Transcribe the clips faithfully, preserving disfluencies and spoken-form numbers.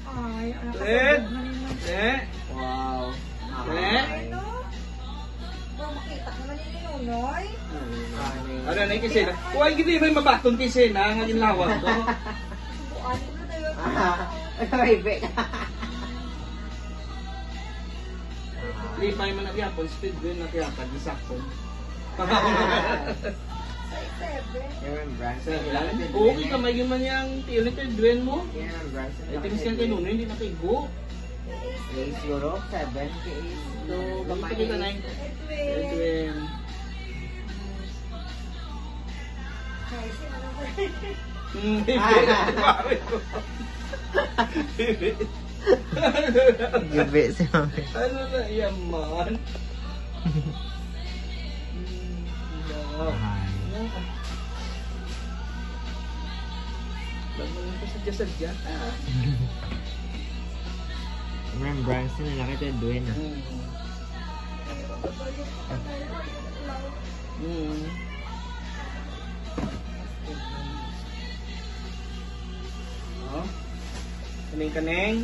Ay, ang Red. Nakasabot na naman. Eh? Wow. Eh? Ano? Ba, makita naman ni Nunoy? Ano na yung kisina? Kuha gini may mabaton kisina nga ginlawag ko. Subuan ko na tayo. Ah, may baby. Lipay man na gyapon, speed win na kaya pag isakto. Size seven. Remembrance. Seven. Okay ka, may man yung tiyo ni Edwin mo. Remembrance. Ay, timis ka kay Nuno, hindi na kay Go. Case Europe, seven case. So, Ano pa kita na yung Edwin. Edwin? Ay, si ano ba? Hmm, Gabi si Mami. Ano na yan, man? Hmm, yeah. Bago lang ko sadya-sadya. Remembrance na nila kay Edwin. Hmm. Hmm. Oh. Kaning-kaning.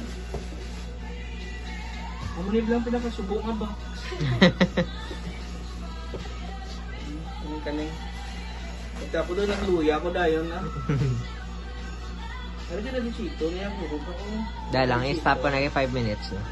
Amo ni lang pinakasubo nga box. Kaning-kaning. Ito ako doon, nagluya ko dayon na. Ano ka na, Luchito? Niya, ako. Dahil lang, i-stop ko na kay five minutes na.